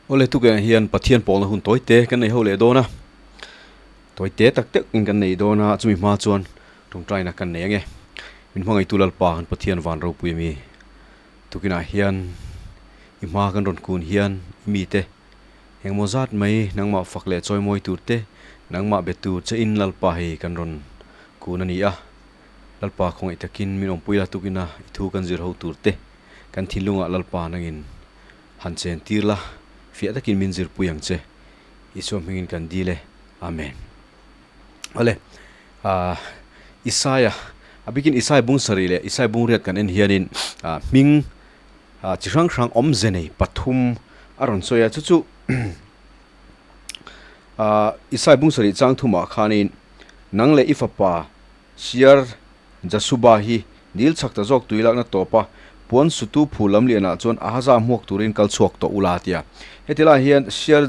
Awle tukah hian Pathian pawlna hun tawi te kan nei ho leh dawn a, tawi te tak tak in kan nei dawn a, chumi hma chuan tawngtaina kan nei ange. Min hmangaihtu Lalpa kan Pathian van ropui ami tukinah hian i hma kan rawn kun hian i mite engmaw zat mai nangmah fak leh chawimawi tur te nangmah be tur che in Lalpa hei kan rawn kun a ni a, Lalpa khawngaih takin min awmpui la tukina i thu kan zir ho tur te kan thinlungah Lalpa nangin Han chen tir la, fiah takin min zirpui ang che. Isua hmingin kan dil e. Amen. Awle, ah, Isaia, a bikin Isai bung sarih leh Isai bung riat kan en hianin, ah, hming, ah, chi hrang hrang awmze nei pathum a rawn sawi a. Chu chu, ah, Isai bung sarih chang thumah khanin, Nang leh i fapa Siar Jasuba hi dil chak ta zawk tui lakna tawp a, puan sutu phu lam lianah chuan Ahaza hmuak turin kal chhuak tawh ula a ti a. Heti lai hian Siar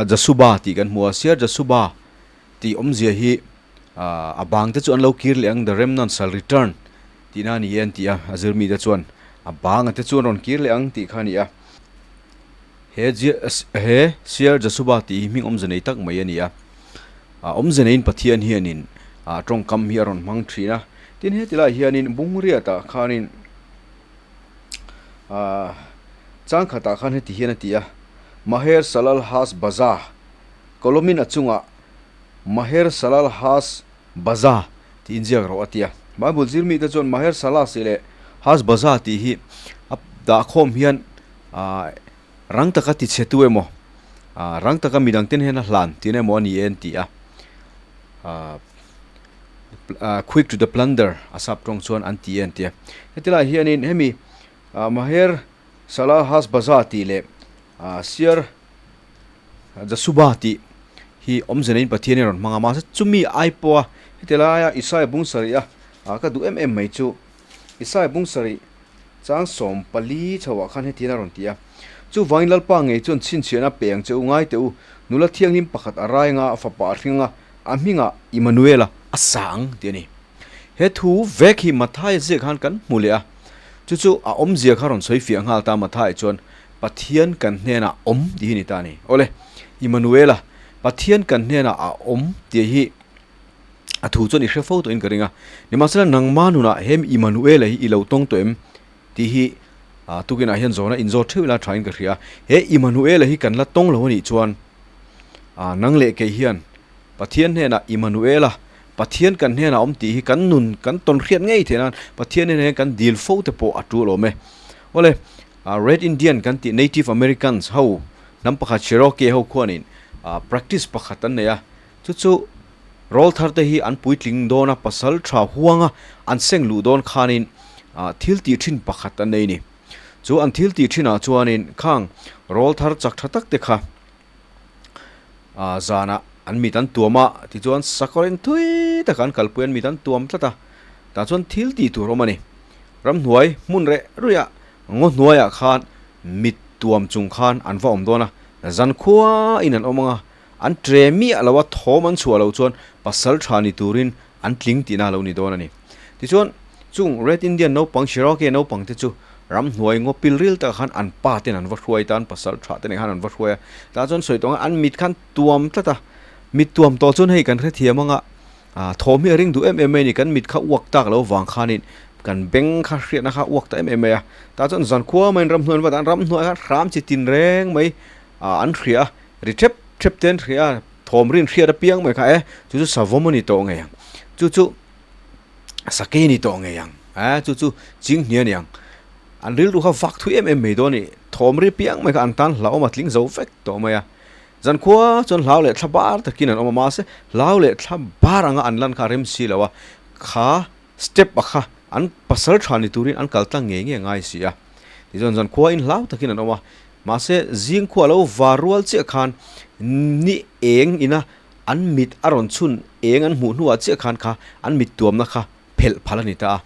Jasuba tih kan hmu a, Siar Jasuba tih awmzia hi a bang te chu an lo kir leh ang, the remnant shall return tihna a ni e an ti a, a zirmite chuan a bang a te chu an rawn kir leh ang tih kha a ni a. He he Siar Jasuba tih hi hming awmze nei tak mai a ni a. Awmze neiin Pathian hianin tawngkam hi a rawn hmang thin a. Tin, heti lai hianin Bungriatah khanin chang khatah khan heti hian a ti a, Maher Salal Has Baza, Kolomin a chungah Maher Salal Has Baza tih inziak rawh a ti a. Bible zir mite chuan Maher Salah si leh Has Baza tih hi a dahkhawm hian rang taka ti chhe tu emaw, rang taka midang ten hian a hlan tih emaw a ni e an ti a. Quick to the plunder a sap tawng chuan an ti e an ti a. Heti lai hianin hemi Maher Salah Has Baza tih leh Siar Jasuba tih hi awmze neiin Pathian hi a rawn hmang a, mahse chumi ai pawha heti laia Isaia bung sarih a ka duh em em mai chu Isaia bung sarih chang 14 chhoah khan hetiang a rawn ti a, Chuvangin Lalpa ngei chuan chhinchhiahna pe ang che u ngai teh u, nula thianghlim pakhat a rai anga fapa a hring anga a hmingah Immanuela a sa ang tih a ni. He thu vek hi Mathaia ziak khan kan hmu leh a, chu chu a awmzia kha rawn sawi fiah nghal ta Mathaia chuan Pathian kan hnenah awm tih hi ni ta a ni. Awle, Immanuela, Pathian kan hnenah a awm tih hi a thu chuan i hre fo tawhin ka ring a. Nimahsela nangma nunah he Immanuela hi i lo tawng tawh em tih hi tukinah hian zawhna inzawt theuh ila thain ka hria a. He Immanuela hi kan la tawng lo a nih chuan nang leh kei hian Pathian hnenah Immanuela, Pathian kan hnenah awm tih hi kan nun kan tawn hriat ngei theih nan Pathian hnenah hian kan dil fo te pawh a tul awm e. Awle, Red Indian kan tih Native Americans ho hnam pakhat Cherokee ho khuanin practice pakhat an nei a, chu chu rawl thar te hi an puitling dawn a, pasal tha huanga an seng luh dawn khanin thil tih thin pakhat an nei ni. Chu an thil tih thinah chuanin khang rawl thar chak tha tak te kha zanah an mit an tuam a, tichuan sakawrin thui taka an kalpui an mit an tuam tlat a, tah chuan thil tih tur awm a ni. Ramhnuai hmun reh ruihah ngaw hnuaiah khan mit tuam chung khan an va awm dawn a, zan khuain an awm ang a, an tre miah lo a, thawm an chhuah loh chuan pasal tha ni turin an tling tihna a lo ni dawn a ni. Tichuan, chung Red Indian naupang Cherokee naupang te chu ramhnuai ngaw pil ril takah khan an pa ten an va hruai ta, an pasal tha te nen khan an va hruai a, tah chuan sawi tawh ang an mit khan tuam tlat a, mit tuam tawh chuan hei kan hrethiam ang a, Thawm hi a ring duh em em mai a ni, kan mit kha uak tak lo vang khanin kan beng kha hriatna kha uak ta em em mai a, tah chuan zankhua maiin ramhnuai an va dah a, ramhnuai khan hram chi tin reng mai an hria a, ri thep thep te an hria a, thawm rin hriat apiang mai kha e chu chu savawm a ni tawh ngei ang, chu chu sakei a ni tawh ngei ang, e chu chu chinghnia a ni ang, an rilru kha vak thui em em mai dawn a ni, thawm ri apiang mai kha an tan hlauhawm a tling zo vek tawh mai a. Zankhua chuan hlau leh thla bar takin an awm a, mahse hlau leh thla bar anga an lan kha a rem si lo a, kha step a kha an pasal tha ni turin an kal tlang ngei ngei ngai si a. Tichuan zankhua in hlau takin an awm a, mahse zingkhua lo var rual chiah khan ni eng ina an mit a rawn chhun eng an hmuh hnuah chiah khan kha an mit tuamna kha phelh phal a ni ta a.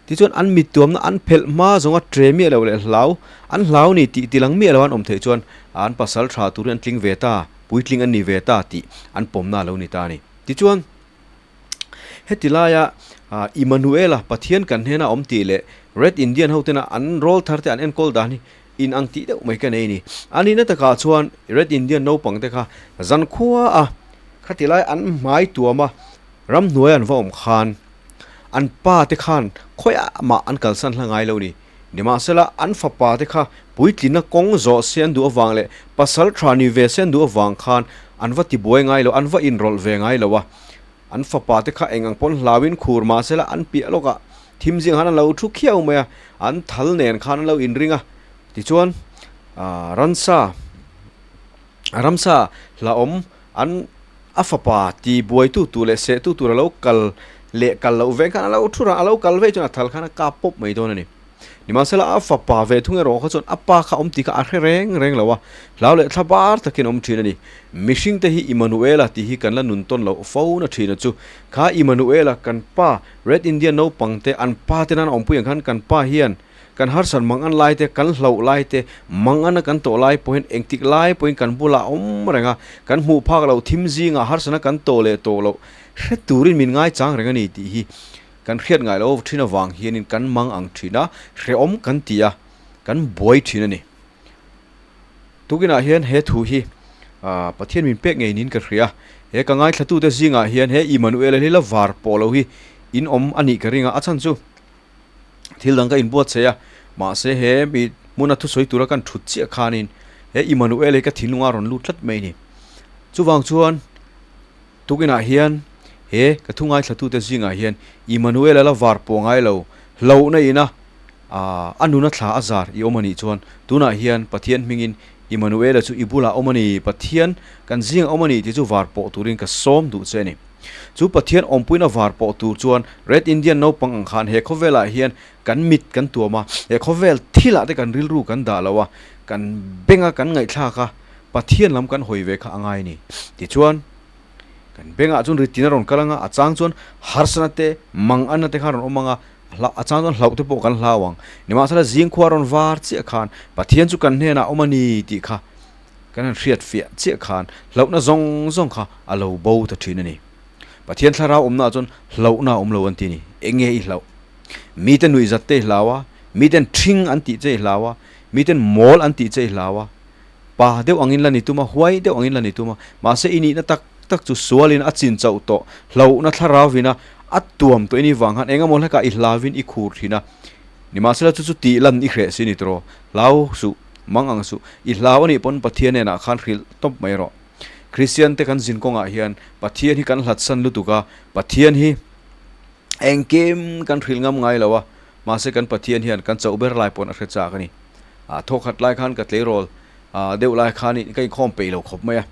Tichuan an mit tuamna an phelh hma zawnga tre miah lo leh hlau, an hlau ni tih tilang miah lo an awm theih chuan an pasal tha turin an tling ve ta, puitling an ni ve ta tih an pawmna a lo ni ta a ni. Tichuan heti laia Immanuela Pathian kan hnena awm tih leh Red Indian ho tena an rawl thar te an enkawl dan hi in ang tih deuh mai ka nei a ni. A nihna takah chuan Red Indian naupang te kha zankhua a khati lai an hmai tuam a, ramhnuai an va awm khan an pa te khan khawiah mah an kalsan hla ngai lo ni. Nimahsela an fapa te kha puitlina kawng zawh se an duh avang leh pasal tha ni ve se an duh avang khan an va tibuai ngai lo, an va inrawlh ve ngai lo a. An fapa te kha eng ang pawn hlauin khur mahsela an piah lawkah thim zing han an lo thu khiau mai a, an thal nen khan an lo inring a. Tichuan ransa ramsa hlauhawm an a fapa ti buaitu tur leh sehtu tur a lo kal leh kal loh veng khan a lo thu rang a lo kal vei chuan a thal khan a kap pawp mai dawn a ni. Nimahsela a fapa ve thung erawh kha chuan a pa kha awm tih kha a hre reng reng lo a, hlau leh thla bar takin a awm thin a ni. Mihring te hi Immanuela tih hi kan la nun tawn loh fo na thin a chu. Kha Immanuela kan pa Red Indian naupang te an pa te nan a awmpui ang khan kan pa hian kan harsat mang an lai te, kan hlauh lai te, mang ana kan tawh lai pawhin engtik lai pawhin kan bulah a awm reng a, kan hmuh phak loh thim zingah harsatna kan tawh leh tawh loh hre turin min ngaichang reng a ni tih hi Kan hriat ngai lo thin avang hianin kan mang ang thin a, hrehawm kan ti a, kan buai thin a ni. Tukinah hian he thu hi Pathian min pek ngei niin ka hria a, he ka ngaithlatute zingah hian he Immanuel-a hi la var pawh lo hi in awm a nih ka ring a, a chhan chu thil dang ka inbuatsaih a, mahse he mi hmuna thusawi tura kan thut chiah khanin he Immanuel-a hi ka thinlunga rawn lut tlat mai a ni. Chuvang chuan. Tukinah hian he ka thu ngaithlatute zingah hian Immanuel-a la var pawh ngai lo, hlauhna ina a nuna thla a zar i awm a nih chuan tunah hian Pathian hmingin Immanuel-a chu i bulah awm a ni, Pathian kan zingah awm a ni tih chu var pawh turin ka sawm duh che a ni. Chu Pathian awmpuina var pawh tur chuan Red Indian naupang ang khan he khawvelah hian kan mit kan tuam a, he khawvel thilah te kan rilru kan dah lo a, kan benga kan ngaihthlak a, Pathian lam kan hawi ve kha a ngai a ni. Tichuan, kan bengah chuan ritin a rawn kal ang a, a chang chuan harsana te, manganna te kha a rawn awm ang a, a chang chuan hlauh te pawh kan hlau ang. Nimahsela zingkhua a rawn var chiah khan Pathian chu kan hnenah a awm a ni tih kha kan han hriat fiah chiah khan hlauhna zawng zawng kha a lo bo ta thin a ni. Pathian thlarau awmnaah chuan hlauhna a awm lo an ti a ni. Eng nge i hlauh? Mite nuihzat te i hlau a, miten ṭhing an tih che i hlau a, miten mawl an tih che i hlau a, Pa deuh angin la ni tum a, huai deuh angin la ni tum a, mahse i nihna tak tak chu sualin a chin chauh tawh, hlauhna thlarauvin a a tuam tawh i ni vang khan eng emaw hlekah i hlauvin i khur thin a. Nimahsela chu chu tih lan i hreh si ni tawh, hlau suh, mang ang suh, i hlau anih pawn Pathian hnenah khan hrilh tawp mai rawh. Kristian te kan zin kawngah hian Pathian hi kan hlatsan lutuk a, Pathian hi engkim kan hrilh ngam ngai lo a, mahse kan Pathian hian kan chauh ber lai pawn a hre chak a ni. Ah thawk khat lai khan ka tleirawl ah deuh lai khan ih ka inkhawm peih lo khawp mai a,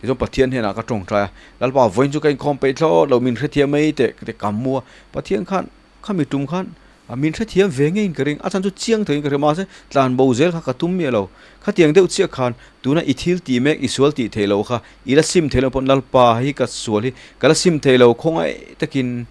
tichuan Pathian hnenah ka tawngtai a, Lalpa vawiin chu ka inkhawm peih thlawt lo min hrethiam mai teh ka ti kam mu a, Pathian khan khami tum khan min hrethiam ve ngeiin ka ring, a chhan chu chiang takin ka hria mahse tlan bo zel kha ka tum miah lo, khatiang deuh chiah khan tuna i thil tih mek i sual tih theih loh kha i la sim theih loh pawh Lalpa hi ka sual hi ka la sim theih lo khawngaih takin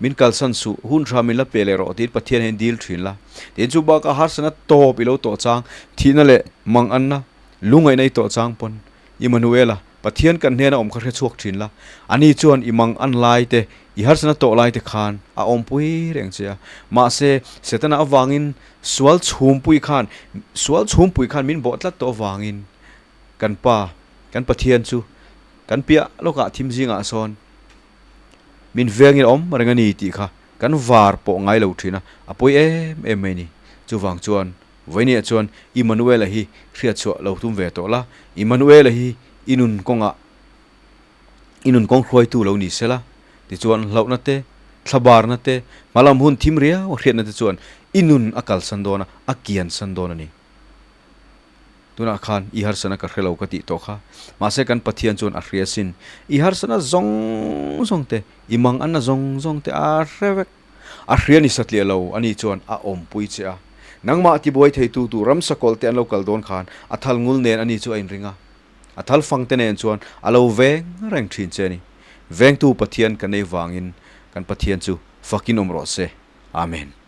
Min kalsan suh, hun hra min la pe leh rawh tiin Pathian hian dil thin la. Tin chu bakah harsatna tawp i lo tawh chang, thihna leh manganna, lungaihna i tawh chang pawn Immanuela, Pathian kan hnena awm kha hre chhuak thin la. Ani chuan i mangan lai te, i harsatna tawh lai te khan a awmpui reng che a. Mahse, Setana avangin sual chhumpui khan, sual chhumpui khan min bawh tlat tawh avangin kan Pa, kan Pathian chu kan piah lawkah thim zingah sawn, Min vengin a awm reng a ni tih kha kan var pawh ngai lo thin a, a pawi em em mai a ni. Chuvang chuan Vawinia chuan Immanuela hi hriatchhuah lo tum ve tawh la, Immanuela hi i nun kawngah i nun kawng hruaitu lo ni sela, tichuan hlauhna te, thlabarna te, hmalam hun thim riau a hriatna te chuan i nun a kalsan dawn a, a kiansan dawn a ni. Tunah khan i harsana ka hrelo ka tih tawh kha. Mahse kan Pathian chuan a hria sin. I harsana zawng zawng te, i manganna zawng zawng te a hre vek. A hria ni satliah lo a nih chuan a awmpui che a. Nangmah tibuai theitu tur ramsa kawlh te an lo kal dawn khan a thal ngul nen a ni chu a inring a. A thal fang te nen chuan a lo veng reng thin che a ni. Vengtu Pathian kan nei vangin kan Pathian chu fakin awm rawh se. Amen.